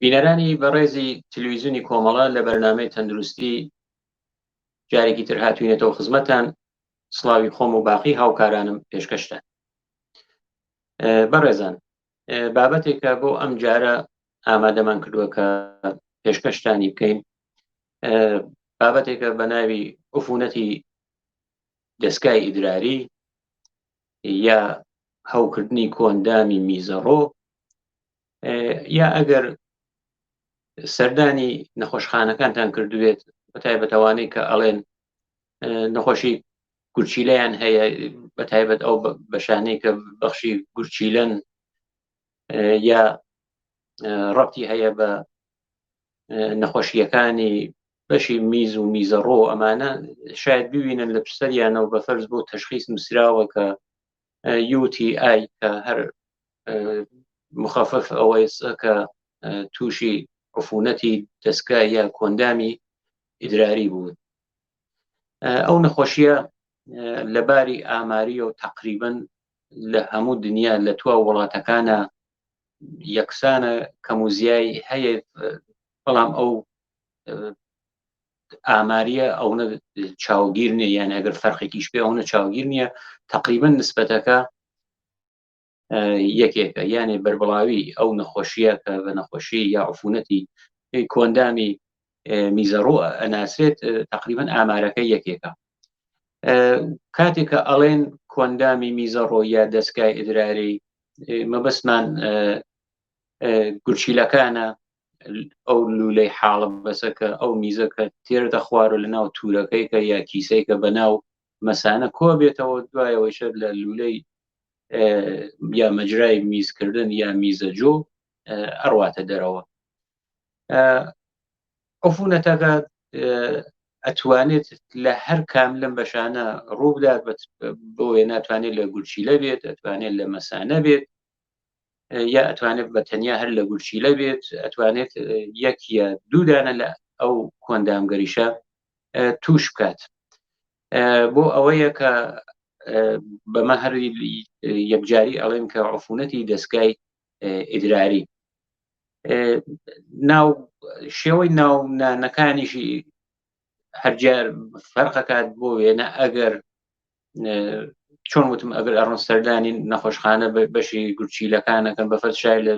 بینەرانی بەڕێزی تلویزیۆنی کۆمەڵە لە بەرنامەی تەندروستی جارێکی تر هاتوینەتەوە خزمەتان سڵاوی خۆم و باقی هاوکارانم پێشکەشتان بەڕێزان بابەتێکە بۆ ئەم جارە ئامادەمان کردووە کە پێشکەشتانی بکەین بابەتێکە بە ناوی عفونەتی دەستگای ئیدراری یا هەوکردنی کۆندامی میزەڕۆ یا ئەگەر سەردانی نەخۆشخانەکانتان کردوێت بە تایبەتەوانەی کە ئەڵێن نەخۆشی گورچیلەیان هەیە بە تایبەت ئەو بەشانەی کە بەخشی گورچیلەن یا ڕەتی هەیە بە نەخۆشیەکانی بەشی میز و میزەڕۆ ئەمانە شاید ببینن لە پسەریانەوە بە فەرز بۆ تەشخیص نووسراوە کە UTI کە هەر مخفف ئەوەیە کە تووشی عفونەتی دەستگا یا کۆندامی ئیدراری بوون ئەو نەخۆشیە لە باری ئاماریە و تقریبن لە هەموو دنیا لە توا وڵاتەکانە یەکسانە کەم و زیای هەیە بەڵام ئەو ئاماریە ئەوە چاوگیر نیە یان ئەگەر فەرقێکیش پێ ئەوە چاوگیر نییە تقریبا نسبەتەکە یەکێکە یانێ بەربڵاوی ئەو نەخۆشیە کە بە نەخۆشی یا عفونەتی کۆندامی میزەڕۆ ئەناسرێت تقریبا ئامارەکە یەکێکە کاتێک کە ئەڵێن کۆندامی میزەڕۆ یا دەستگای ئیدراری مەبەستمان گورچیلەکانە ئەو لولەی حاڵە بەسە کە ئەو میزە کە تێر دەخوار و لە ناو تورەکەی کە یا کیسەی کە بە ناو مەسانە کۆ بێتەوە دوایەوەیشە لە لولەی یا مەجرای میزکردن یا میزە جۆ ئەڕواتە دەرەوە عفونەتەکە ئەتوانێت لە هەر کام لەم بەشانە ڕووبدات بۆیە ناتوانێت لە گورچیلە بێت ئەتوانێت لە مەسانە بێت یا ئەتوانێت بە تەنیا هەر لە گورچیلە بێت ئەتوانێت یەک یا دوو دانە لە ئەو کۆندامگەریشە توش بکات بۆ ئەوەیە کە بەمە هەر یەکجاری ئەڵێن کە عفونەتی دەستگای ئیدراری ناو شێوەی ناو نانەکانیشی هەرجار فەرقەکات بۆ وێنە ئەگەر چۆن وتم ئەگەر ئەڕۆن سەردانی نەخۆشخانە بەشی گورچیلەکانەکەن بە فەرشای لە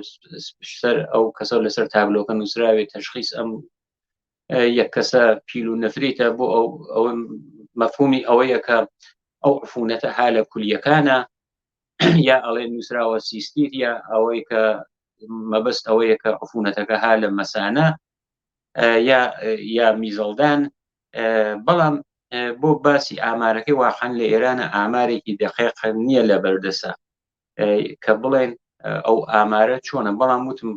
سەر ئەو کەسە لەسەر تابلۆکە نووسراوی تەشخیص ئەم یەک کەسە پیل و نەفریتە بۆ ئەو ئەو مەفهومی ئەوەیە کە ئەو عفونەتە ها لە کولیەکانە یا ئەڵێ نووسراوە سیستیت یا ئەوەی کە مەبەست ئەوەیە کە عفونەتەکە ها لە مەسانە یا یا میزەڵدان بەڵام بۆ باسی ئامارەکەی واقعا لە ئێرانە ئامارێکی دقیق نییە لە بەردەسە کە بڵێن ئەو ئامارە چۆنە بەڵام وتم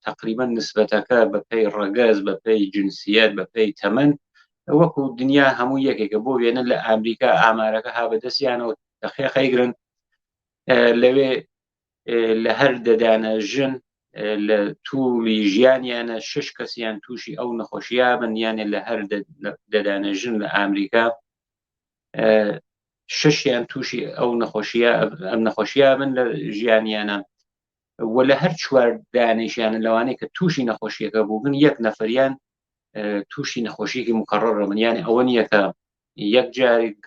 تقریبا نسبەتەکە بە پێی ڕەگەز بە پێی جنسیت بە پێی تەمەن وەکو دنیا هەموو یەکێکە بۆ وێنە لە ئەمریکا ئامارەکە ها بەدەستیانەوە دەقیقەیگرن لەوێ لە هەر دەدانە ژن لە تووڵی ژیانیانە شش کەسیان تووشی ئەو نەخۆشییا بن یانێ لە هەر دەدانە ژن لە ئەمریکا ششیان تووشی ئەو نەخۆشیە ئەم نەخۆشییا بن لە ژیانیانە و لە هەر چوار دانیشیانە لەوانەیە کە تووشی نەخۆشیەکە بوو بن یەک نەفریان تووشی نەخۆشیێکی مقرڕە من یانە ئەوە نییە کە یەک جارێک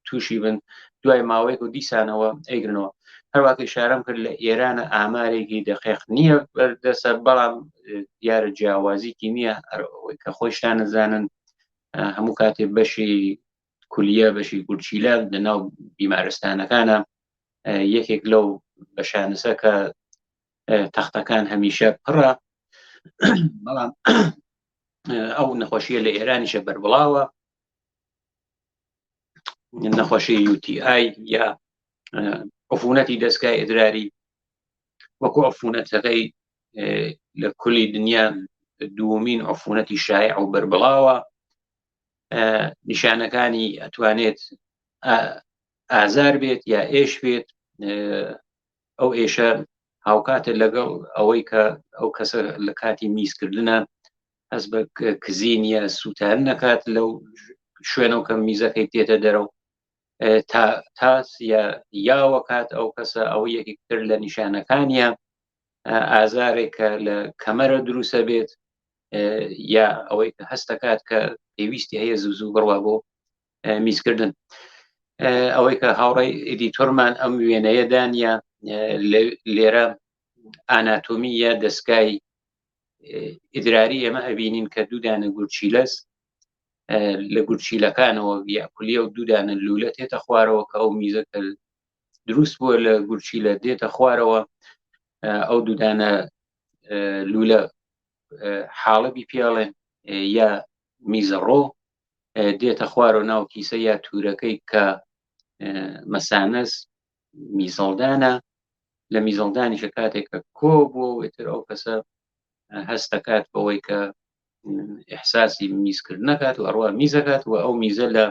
تووشی بن دوای ماوەیەک و دیسانەوە ئەیگرنەوە هەروواکە شارم کرد لە ئێرانە ئامارێکی دقیق نییە بەردەسە بەڵام دیارە جیاوازیکی نییە کە خۆشتان نەزانن هەموو کاتێ بەشی کولیە بەشی گورچیلە لە ناو بیمارستانەکانە یەکێک لەو بەشانسە کە تەختەکان هەمیشە پڕە بەڵام ئەو نەخۆشیە لە ئێرانیشە بەربڵاوە نەخۆشی UTI یا عفونەتی دەستگای ئیدراری وەکو عفونەتەکەی لە کولی دنیا دووەمین عفونەتی شایع و بەربڵاوە نیشانەکانی ئەتوانێت ئازار بێت یا ئێش بێت ئەو ئێشە هاوکاتە لەگەڵ ئەوەی کە ئەو کەسە لە کاتی میزکردە هەست بە کزی نییە سووتان نەکات لەو شوێنەوە کە میزەکەی تێتە دەرەوە تا تاس یا یاوە کات ئەو کەسە ئەو یەکێک تر لە نیشانەکانیە. ئازارێک کە لە کەمەرە دروستە بێت یا ئەوەی کە هەستەکات کە پێویستی هەیە زوو زوو بڕوا بۆ میزکردن. ئەوەی کە هاوڕێی ئیدیتۆرمان ئەم وێنەیە دانیە لێرە ئاناتۆمی یا دەستگای ئیدراری ئێمە ئەبینین کە دوودانە گورچیلەس لە گورچیلەکانەوە یا کولیە و دوودانە لولە تێتە خوارەوە کە ئەو میزە کە دروست بووە لە گورچیلە دێتە خوارەوە، ئەو دوودانە لولە حاڵبی پێڵێن یا میزەڕۆ دێتە خوارەوە ناو کیسە یا تورەکەی کە مەسانەس میزەڵدانە. لە میزەڵدانیشە کاتێک کە کۆ بووە و ئیتر ئەو کەسە هەستەکات بەوەی کە ئیحساسی میزکردن نەکات و ئەڕوا میزەکات و ئەو میزە لە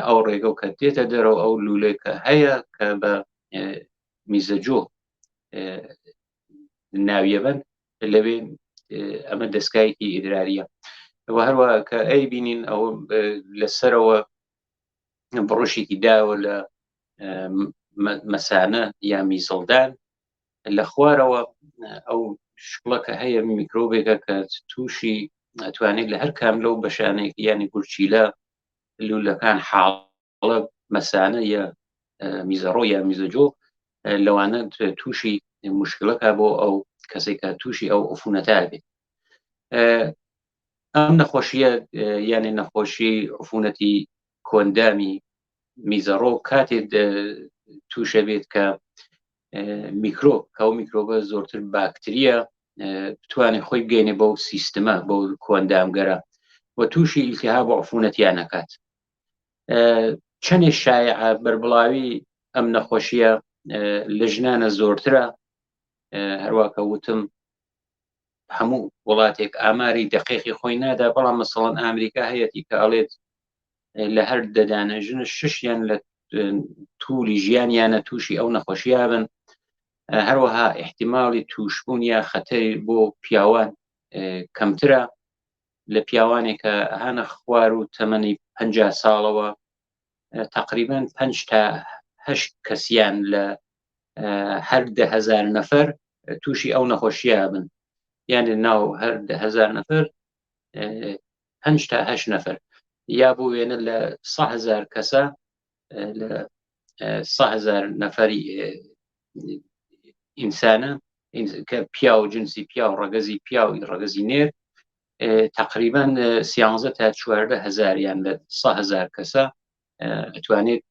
ئەو ڕێگە و کە دێتە دەرەوە ئەو لولەی کە هەیە کە بە میزەجۆ ناویەبن لەوێ ئەمە دەستگایەکی ئیدراریە و هەروە کە ئەی بینین ئەو لەسەرەوە بڕشێکی داوە لە مەسانە یا میزڵدان، لە خوارەوە ئەو شکڵە کە هەیە میکرۆبێکە کە تووشی ئەتوانێت لە هەر کام لەو بەشانێک یعنی گورچیلە، لولەکان، حاڵە، مەسانە یا میزەڕۆ یا میزەجۆ لەوانە تووشی مشکلەکە بۆ ئەو کەسێک کە تووشی ئەو عفونەتە بێت. ئەم نەخۆشیە یانێ نەخۆشی عفونەتی کۆندامی میزەڕۆ کاتێ تووشە بێت کە میکرۆب، کە ئەو میکرۆبە زۆرتر باکتریە، بتوانێت خۆی بگەینێ بەو سیستمە بەو کۆندامگەرە و تووشی ئیلتیهاب و عفونەتیان نەکات. چەندێ شایعە بەربڵاوی ئەم نەخۆشیە لە ژنانە زۆرترە. هەروواکە وتم هەموو وڵاتێک ئاماری دقیقی خۆی نادا، بەڵام مەسەڵەن ئەمریکا هەیەتی کە ئەڵێت لە هەر دەدانە ژنە ششیان لە تولی ژیانیانە تووشی ئەو نەخۆشیە بن. هەروەها احتیممالی توشبوون یا خەتەری بۆ پیاوان کەمترە. لە پیاوانێک کە هانە خوار و تەمەنی 50 ساڵەوە تقریبا 5 تا 8 کەسیان لە هەر 10,000 نەفەر تووشی ئەو نەخۆشیە بن، یعنی ناو هەر 10,000 نەفەر 5 تا 8 نەفەر، یا بۆ وێنە لە 100,000 کەسە لە 100,000 نەفەری ئینسانە کە پیاو جنسی پیاو ڕەگەزی پیاو ڕەگەزی نێر تقریبا 13 تا 14 هزاریان لە 100,000 کەسە ئەتوانێت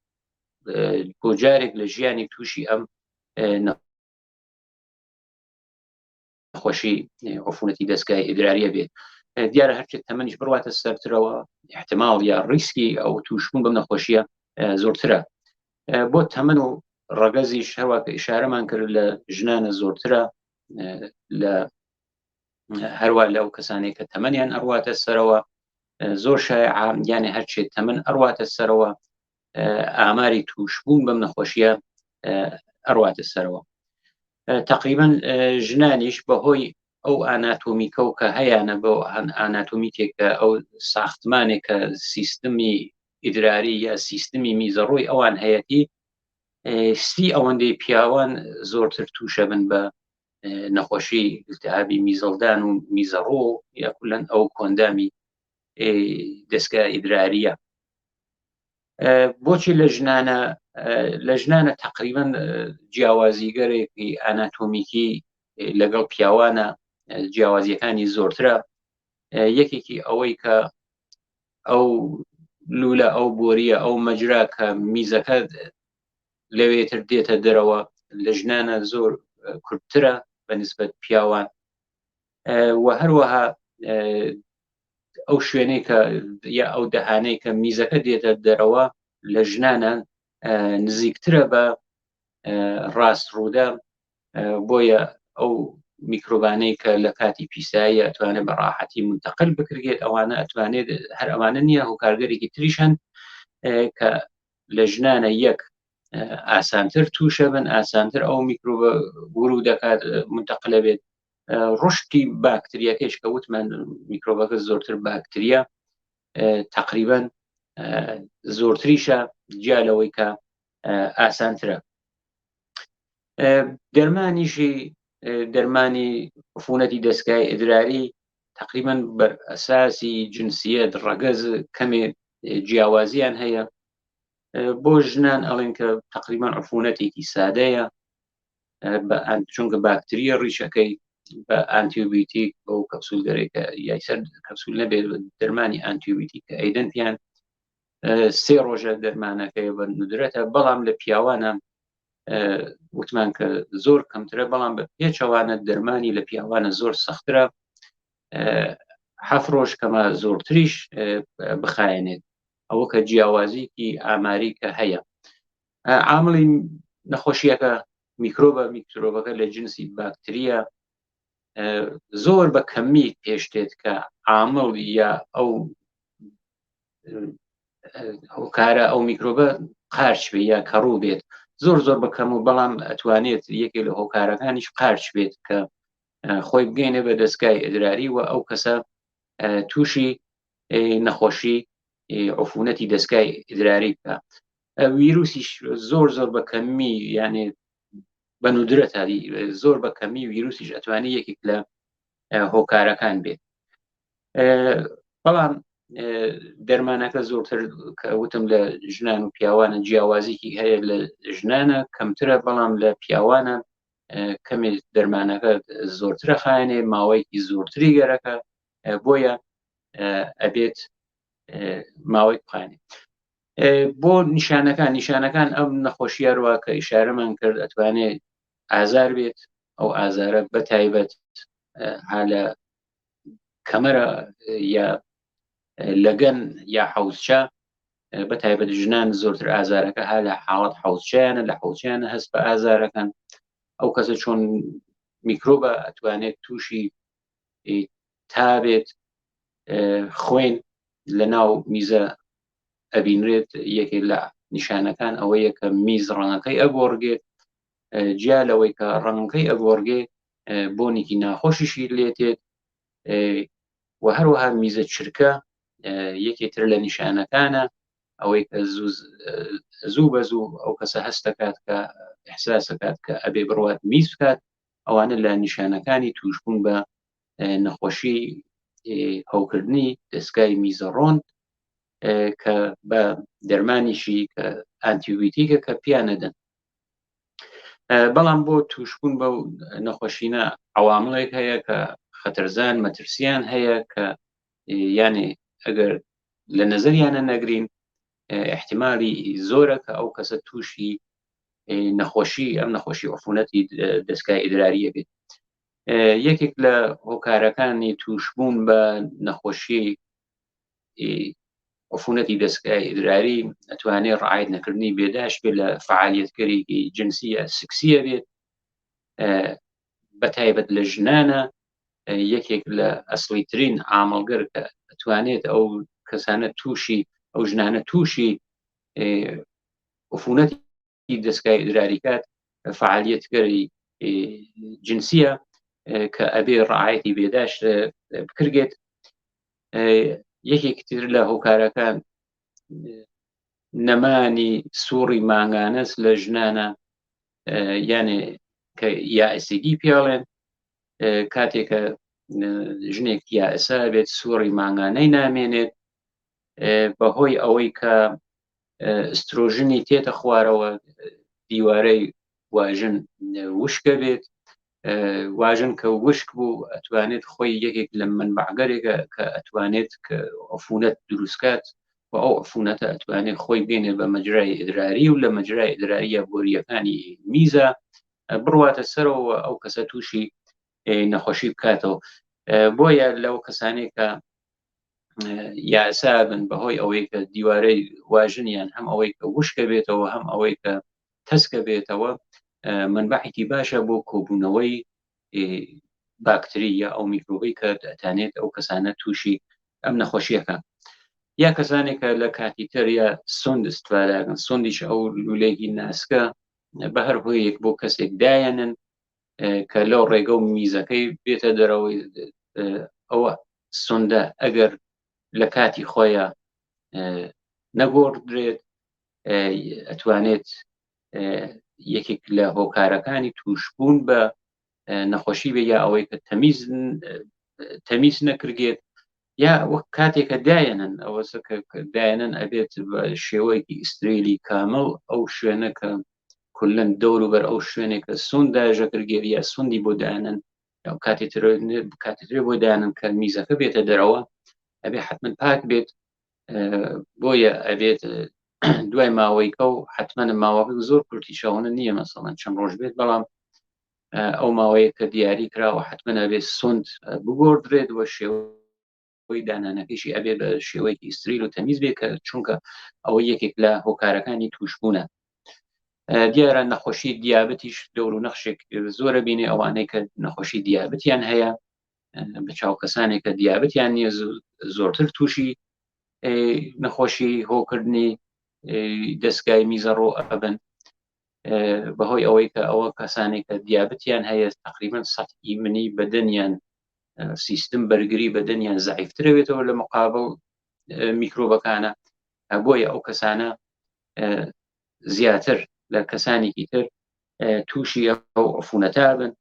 بۆ جارێک لە ژیانی تووشی ئەم نەخۆشی عفونەتی دەستگای ئیدراریە بێت. دیارە هەرچێک تەمەنیش بڕواتە سەرترەوە احتمال یا ڕیسکی ئەو تووشبوون بەم نەخۆشیە زۆرترە. بۆ تەمەن و ڕەگەزیش هەروە کە ئیشارەمان کرد لە ژنانە زۆرترە، لە هەروە لەو کەسانێک کە تەمەنیان ئەڕواتە سەرەوە زۆر شایع، یانێ هەرچێ تەمەن ئەڕواتە سەرەوە ئاماری تووشبوون بەم نەخۆشیە ئەڕواتە سەرەوە. تقریبا ژنانیش بەهۆی ئەو ئاناتۆمیکە و کە هەیەە بۆ ئاناتۆمیکێک کە ئەو ساختمانێک کە سیستمی ئیدراری یا سیستمی میزەڕۆی ئەوان هەیەتی سی ئەوەندەی پیاوان زۆرتر تووشە بن بە نەخۆشی التهابی میزەڵدان و میزەڕۆ یا کولەن ئەو کۆندامی دەستگا ئیدراریە. بۆچی لە ژنانە؟ لە ژنانە تقریبا جیاوازیگەرێکی ئاناتۆمیکی لەگەڵ پیاوانە جیاوازیەکانی زۆرترە. یەکێکی ئەوەی کە ئەو لولە ئەو بۆریە ئەو مەجرا کە میزەکە لەوێتر دێتە دەرەوە لە ژنانە زۆر کورتترە بە نسبەت پیاوان، و هەروەها ئەو شوێنەی کە یا ئەو دەهانەی کە میزەکە دێتە دەرەوە لە ژنانە نزیکترە بە ڕاست ڕوودە، بۆیە ئەو میکرۆبانەی کە لە کاتی پیسایی ئەتوانێت بە ڕاحەتی منتەقل بکرێت ئەوانە ئەتوانێت هەر ئەوانە نییە، هۆکارگەرێکی تریش هەن کە لە ژنانە یەک ئاسانتر تووشە بن، ئاسانتر ئەو میکرۆبە ورو دەکات منتەقلە بێت. ڕشتی باکتریەکەیش کە وتمان میکرۆبەکە زۆرتر باکتریا تقریبا زۆرتریشە، جیا لەوەی کە ئاسانترە. دەرمانیشی دەرمانی عفونەتی دەستگای ئیدراری تقریبا بەر ئەساسی جنسیت ڕەگەز کەمێ جیاوازیان هەیە. بۆ ژنان ئەڵێن کە تقریبا عفونەتێکی سادەیە، چونکە باکتریە ڕیشەکەی بە ئانتیبیوتیک بەو کەپسول گەرێکە یایسەر کەپسول نەبێت دەرمانی ئانتیبیوتیک کە ئەیدەن پیان سێ ڕۆژە دەرمانەکەی بە ندرەتە. بەڵام لە پیاوانە وتمان کە زۆر کەمترە، بەڵام بە پێچەوانە دەرمانی لە پیاوانە زۆر سەخترە، هەفت ڕۆژ کەمە زۆرتریش بخایەنێت. ئەوە کە جیاوازیکی ئاماری کە هەیە. عاملی نەخۆشیەکە میکرۆبە، میکرۆبەکە لە جنسی باکتریە، زۆر بە کەمی پێشتێت کە عامل یا ئەو هۆکارە ئەو میکرۆبە قارچ بێ یا کەڕوو بێت، زۆر زۆر بەکەم و بەڵام ئەتوانێت یەکێک لە هۆکارەکانیش قارچ بێت کە خۆی بگەینە بە دەستگای ئیدراری و ئەو کەسە تووشی نەخۆشی عفونەتی دەستگای ئیدراری بکە. ویروسیش زۆر زۆر بە کەمی، یانێ بە ندرەت زۆر بە کەمی ویروسیش ئەتوانێت یەکێک لە هۆکارەکان بێت. بەڵام دەرمانەکە زۆرتر کە وتم لە ژنان و پیاوانە جیاوازیکی هەیە، لە ژنانە کەمترە بەڵام لە پیاوانە کەمێ دەرمانەکە زۆرترە خایەنێ، ماوەیەکی زۆرتری گەرەکە، بۆیە ئەبێت ماوەی بخایەنێ. بۆ نیشانەکان، نیشانەکان ئەم نەخۆشیەروە کە ئیشارەمان کرد ئەتوانێت ئازار بێت، ئەو ئازارە بە تایبەت ها لە کەمەرە یا لەگەن یا حەوزچە، بە تایبەت ژنان زۆرتر ئازارەکە ها لە حاڵەت حەوزچیانە، لە حەوزچیانە هەست بە ئازارەکەن. ئەو کەسە چۆن میکرۆبە ئەتوانێت تووشی تا بێت، خوێن لە ناو میزە ئەبینرێت. یەکێک لە نیشانەکان ئەوەیە کە میز ڕەنگەکەی ئەگۆڕگێت، جیا لەوەی کە ڕەنگەکەی ئەگۆڕگێ بۆنێکی ناخۆشیشی لێتێت. و هەروەها میزە چرکە یەکێ تر لە نیشانەکانە، ئەوەی کە زوو بە زوو ئەو کەسە هەستەکات کە احساسەکات کە ئەبێ بڕوات میز بکات. ئەوانە لە نیشانەکانی توشبوون بە نەخۆشی هەوکردنی دەستگای میزەڕۆن کە بە دەرمانیشی کە ئانتیبیوتیکە کە پیانەدەن. بەڵام بۆ توشبوون بەو نەخۆشینە عوامڵێک هەیە کە خەتەرزان مەترسیان هەیە کە یانێ ئەگەر لە نەزەریانە نەگرین احتمالی زۆرە کە ئەو کەسە تووشی نەخۆشی ئەم نەخۆشی عفونەتی دەستگای ئیدراریە بێت. یەکێک لە هۆکارەکانی توشبوون بە نەخۆشی عفونەتی دەستگای ئیدراری ئەتوانێت ڕعایەت نەکردنی بێداشت بێت لە فعالیەتگەرێکی جنسیە سکسیە بێت، بە تایبەت لە ژنانە. یەکێک لە ئەسڵیترین عامڵگەر کە ئەتوانێت ئەو کەسانە تووشی ئەو ژنانە تووشی عفونەتی دەستگای ئیدراری کات فعالیەتگەری جنسیە کە ئەبێ ڕعایەتی بێداشت بکرێت. یەکێک تر لە هۆکارەکان نەمانی سوڕی مانگانەس لە ژنانە، یانێ کە یائسیگی پێڵێن، کاتێک کە ژنێک یائسە بێت سوڕی مانگانەی نامێنێت بەهۆی ئەوەی کە ئسترۆژنی تێتە خوارەوە، دیوارەی واژن وشکە بێت، واژن کە وشک بوو ئەتوانێت خۆی یەکێک لە منبعگەرێکە کە ئەتوانێت کە عفونەت دروستکات و ئەو عفونەتە ئەتوانێت خۆی بێنێت بە مەجرای ئیدراری و لە مەجرای ئیدراریە بۆریەکانی میزە بڕواتە سەرەوە ئەو کەسە تووشی نەخۆشی بکاتەوە. بۆیە لەو کەسانێک کە یاسا بن بەهۆی ئەوەی کە دیوارەی واژنیان هەم ئەوەی کە وشکە بێتەوە هەم ئەوەی کە تەسکە بێتەوە، منبەحێکی باشە بۆ کۆبوونەوەی باکتری یا ئەو میکرۆبەی کە دەتانێت ئەو کەسانە تووشی ئەم نەخۆشیەکە یا کەسانێک کە لە کاتی تر یا سند استفادەکەن. سندیش ئەو لولەیەکی ناسکە بە هەر هۆیەک بۆ کەسێک دایەنن کە لەو ڕێگە و میزەکەی بێتە دەرەوەی، ئەوە سندە ئەگەر لە کاتی خۆیان نەگۆڕدرێت ئەتوانێت یەکێک لە هۆکارەکانی توشبوون بە نەخۆشی بێ یا ئەوەی کە تەمیز تەمیز نەکردێت یا وەک کاتێکە دایەنن ئەوە دایەنن ئەبێت بە شێوەیەکی ئیسرائیلی کامل ئەو شوێنە کە کولن دەور و بەر ئەو شوێنێک کە سون داژەکردگێر یا سوندی بۆ دانن ئەو کاتی تر کاتی تر بۆ دانن کە میزەکە بێتە دەرەوە ئەبێ حتمما پاک بێت بۆیە ئەبێت دوای ماوەیکە و حتمما ماوەکە زۆر کورتی شەوانە نییە مەسەڵەن چەند ڕۆژ بێت بەڵام ئەو ماوەیە کە دیاری کراوە حتمما ئەبێ سند بگۆڕدرێت وە شێوەی دانانەکەشی ئەبێ بە شێوەیەکی ئیستریل و تەمیز بێ کە چونکە ئەوە یەکێک لە هۆکارەکانی توشبوونە. دیارە نەخۆشی دیابەتیش دەور و نەخشێک زۆرە بینێ ئەوانەی کە نەخۆشی دیابەتیان هەیە بە چاو کەسانێک کە دیابەتیان نییە زۆرتر تووشی نەخۆشی هۆکردنی دەستگای میزەڕۆ ئەبن بەهۆی ئەوەی کە ئەوە کەسانێک کە دیابەتیان هەیە تقریبا سەد ئیمنی بەدەنیان سیستم بەرگری بەدەنیان زعیفترەوێتەوە لە مقابل میکرۆبەکانە بۆیە ئەو کەسانە زیاتر لە کەسانێکی تر تووشی ئەو عفونەتا بن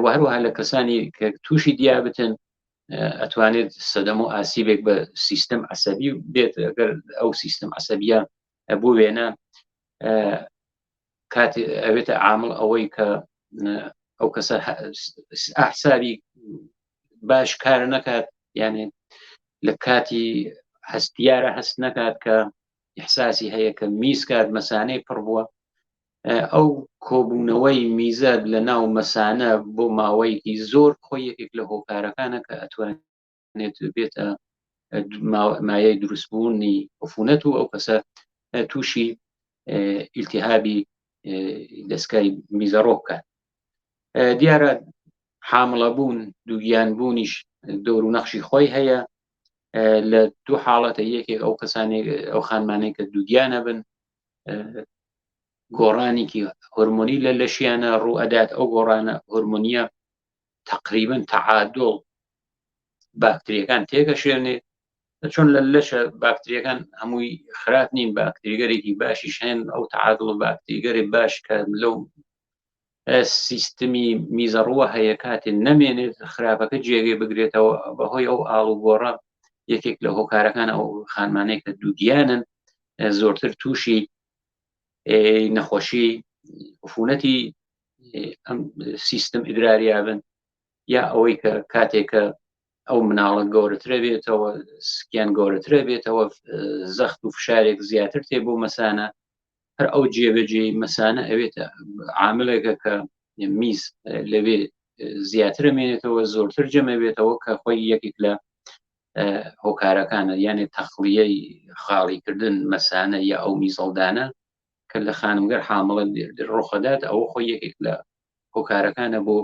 و هەروەها لە کەسانی کە تووشی دیابتن ئەتوانێت سەدەم و ئاسیبێک بە سیستم عسەبی بێت ئەگەر ئەو سیستم عسەبیە بۆ وێنە کاتی ئەوێتە عامل ئەوەی کە ئەو کەسە ئەحسابی باش کار نەکات یعنی لە کاتی هەستیارە هەست نەکات کە احساسی هەیە کە میز کات مەسانەی پڕ بووە ئەو کۆبوونەوەی میزە لە ناو مەسانە بۆ ماوەیەکی زۆر خۆی یەکێک لە هۆکارەکانە کە ئەتوانێت بێتە مایەی دروستبوونی عفونەت و ئەو کەسە تووشی ئیلتیهابی دەستکای میزەڕۆ بکات. دیارە حامڵە بوون دووگیان بوونیش دەور و نەخشی خۆی هەیە لە دوو حاڵەتە یەکێک ئەو کەسانێک ئەو خانمانەی کە دووگیانە بن گۆڕانێکی هۆرمۆنی لە لەشیانە ڕوو ئەدات ئەو گۆڕانە هۆرمۆنیە تقریبن تەعادڵ باکتریەکان تێکەشێنێ چۆن لە لەشە باکتریەکان هەمووی خراپ نین باکتریگەرێکی باشیش هەن ئەو تعادڵ و باکتریگەری باش کە لەو سیستمی میزەڕووە هەیە کاتێ نەمێنێت خراپەکە جێگەی بگرێتەوە بەهۆی ئەو ئاڵوگۆڕە یەکێک لە هۆکارەکان ئەو خانمانەی کە دووگیانن زۆرتر تووشی نەخۆشی عفونەتی ئەم سیستم ئیدراریا بن یا ئەوەی کە کاتێکە ئەو مناڵە گەورەترە بێتەوە سکیان گەورەترە بێتەوە زەخت و فشارێک زیاتر تێ بۆ مەسانە هەر ئەو جێبەجێی مەسانە ئەوێتە عاملێکە کە میز لەوێ زیاتر مێنێتەوە زۆرتر جەمە بێتەوە کە خۆی یەکێک لە هۆکارەکانە یانێ تەخلیەی خاڵیکردن مەسانە یا ئەو میزەڵدانە کە لە خانمگەر حامڵە ڕۆخەدات ئەوە خۆی یەکێک لە هۆکارەکانە بۆ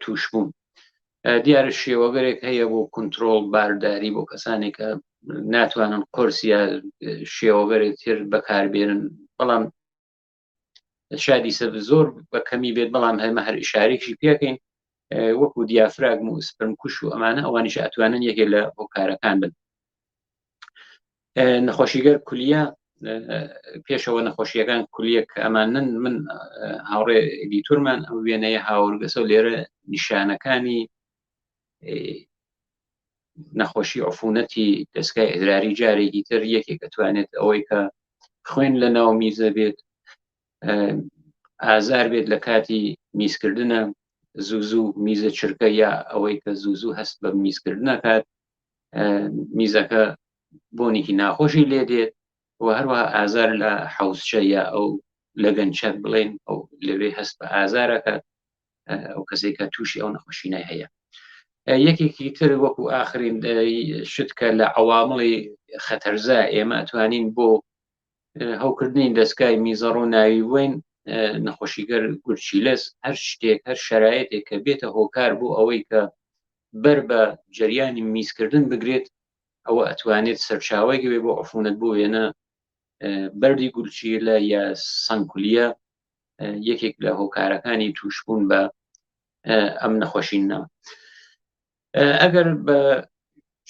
تووشبوون. دیارە شێوەگەرێک هەیە بۆ کنترۆڵ بارداری بۆ کەسانێک کە ناتوانن قرس یا شێوەگەرێک تر بەکاربێنن بەڵام شادی سەر زۆر بە کەمی بێت بەڵام هەرمە هەر ئشارێکی پێکەین وەکو دیافراگم و سپرم کوش و ئەمانە ئەوانیش ئەتوانن یەکێ لە هۆکارەکان بن. نەخۆشیگەر کولیە پێشەوە نەخۆشیەکان کولیە کە ئەمانن من هاوڕێ ئیدیتورمان ئەو وێنەیە هاورگەسە و لێرە نیشانەکانی نەخۆشی عفونەتی دەستگای ئیدراری جارێکی تر یەکێک ئەتوانێت ئەوەی کە خوێن لە ناو میزە بێت ئازار بێت لە کاتی میزکردنە زوو زوو میزە چرکە یا ئەوەی کە زوو زوو هەست بە میزکردنەکات میزەکە بۆنێکی ناخۆشی لێ دێت و هەروەها ئازار لە حوزچە یا ئەو لەگەنچە بڵێن ئەو لەوێ هەست بە ئازارەکە ئەو کەسێک کە تووشی ئەو نەخۆشینای هەیە. یەکێکی تر وەکو ئاخرین شت کە لە عوامڵی خەتەرزا ئێمە ئەتوانین بۆ هەوکردنی دەستگای میزەڕۆ ناوی بووین نەخۆشیگەر گورچیلەس هەر شتێک هەر شرایەتێک کە بێتە هۆکار بۆ ئەوەی کە بەر بە جەریانی میزکردن بگرێت ئەوە ئەتوانێت سەرچاوەیەک بێ بۆ عفونەت بۆ وێنە بەردی گورچیلە یا سەنکولیە یەکێک لە هۆکارەکانی توشبوون بە ئەم نەخۆشینە. ئەگەر بە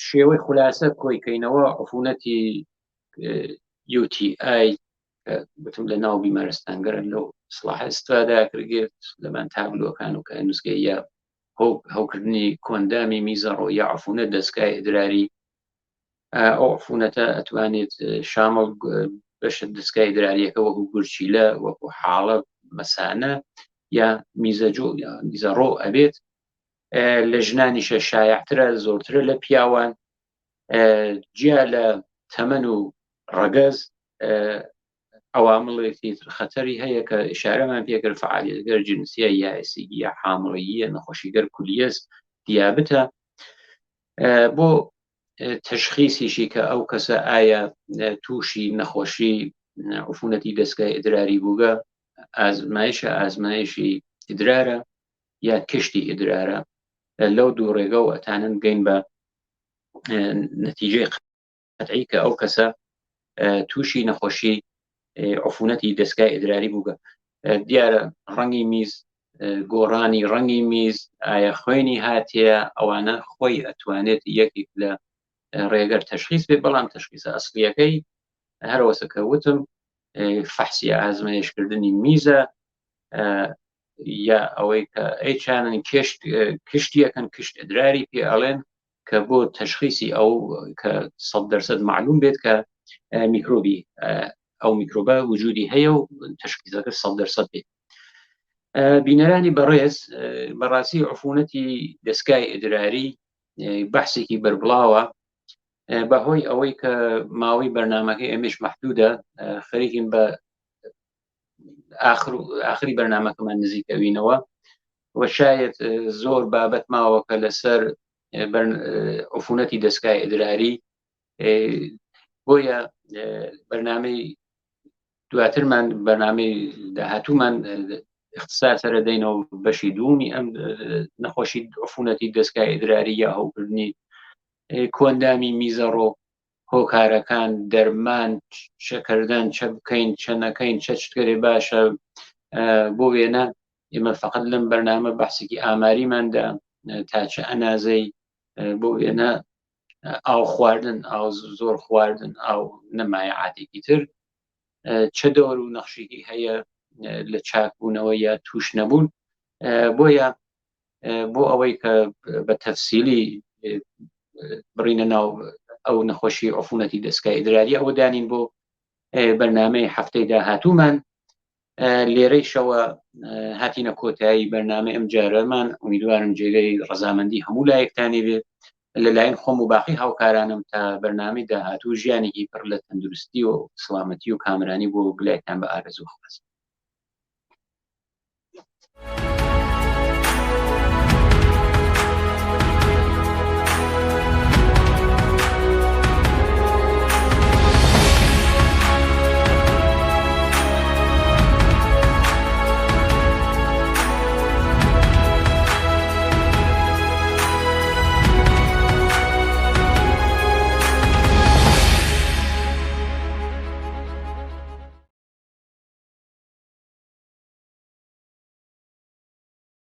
شێوەی خولاسە کۆیکەینەوە عفونەتی UTI بتم لە ناو بیمارستانگەرە لەو سڵاح استفادە کردگێت لەمان تابلۆکان و کە نووسگە یا هەوکردنی کۆندامی میزەڕۆ یا عفونە دەستگای ئیدراری ئەو عفونەتە ئەتوانێت شامڵ بەشە دەستگای ئیدراریەکە وەکو گورچیلە وەکو حاڵە مەسانە یا میزەجۆ یا میزەڕۆ ئەبێت. لە ژنانیشە شایعترە، زۆرترە لە پیاوان. جیا لە تەمەن و ڕەگەز عوامڵێکی تر خەتەری هەیە کە ئشارەمان پێکرد، فعالیەتگەر جنسیە یا ئسیگیە، حامڵیە، نەخۆشیگەر کولیەس، دیابتە. بۆ تەشخیسیشی کە ئەو کەسە ئایا تووشی نەخۆشی عفونەتی دەستگای ئیدراری بووگە، ئازمایشە ئازمایشی ئیدرارە یا کشتی ئیدرارە. لەو دوو ڕێگە و ئەتانن بگەین بە نەتیجەی قەتعی کە ئەو کەسە تووشی نەخۆشی عفونەتی دەستگای ئیدراری بووگە. دیارە ڕەنگی میز، گۆڕانی ڕەنگی میز، ئایا خوێنی هاتیە، ئەوانە خۆی ئەتوانێت یەکێک لە ڕێگەر تەشخیص بێ، بەڵام تەشخیصە ئەسڵیەکەی هەروەسە کە وتم فەحسی ئازمایشکردنی میزە یا ئەوەی کە ئەیچانن کێشت کشتیەکەن، کشت ئەدراری پێ ئەڵێن، کە بۆ تەشخیسی ئەو کە 100% معلوم بێت کە میکرۆبی ئەو میکرۆبە وجودی هەیە و تەشخیزەکە 100% بێت. بینەرانی بەڕێز، بەڕاستی عفونەتی دەستگای ئیدراری بەحسێکی بەربڵاوە. بەهۆی ئەوەی کە ماوەی بەرنمەکەی ئەمێش محدودە، خەریکین بە آخر آخری بەرنمەکەمان نزیکەوینەوە و شاید زۆر بابەت ماوە کە لەسەر عفونەتی دەستگای ئیدراری، بۆیە بەرنمەی دواترمان، بەرنمەی داهاتوومان اختصار سەرە دەینەوە بەشی دوومی ئەم نەخۆشی عفونەتی دەستگای ئیدراری یا هەوکردنی کۆندامی میزەڕۆ، هۆکارەکان، دەرمان، چەکردن، چە بکەین چە نەکەین، چە چتگەرێ باشە. بۆ وێنە ئێمە فقط لەم بەرنامە بەحسێکی ئاماریماندا تا چە ئەنازەی بۆ وێنە ئاو خواردن، ئاو زۆر خواردن، ئاو نەمایعاتێکی تر چە دەور و نەخشێکی هەیە لە چاکبوونەوە یا توش نەبوون. بۆیە بۆ ئەوەی کە بە تەفسیلی بڕینە ناو ئەو نەخۆشی عفونەتی دەستگای ئیدراری، ئەوە دانین بۆ بەرنمەی هەفتەی داهاتوومان. لێرەیشەوە هاتینە کۆتایی بەرنامەی ئەم جارەمان. ئومیدوارم جێگەی ڕەزامەندی هەموو لایەکتانی بێت. لەلایەن خۆم و باقی هاوکارانم تا بەرنامەی داهاتوو ژیانێکی پڕ لە تەندروستی و سڵامەتی و کامرانی بۆ گلایتان بە ئارەزوو خواست.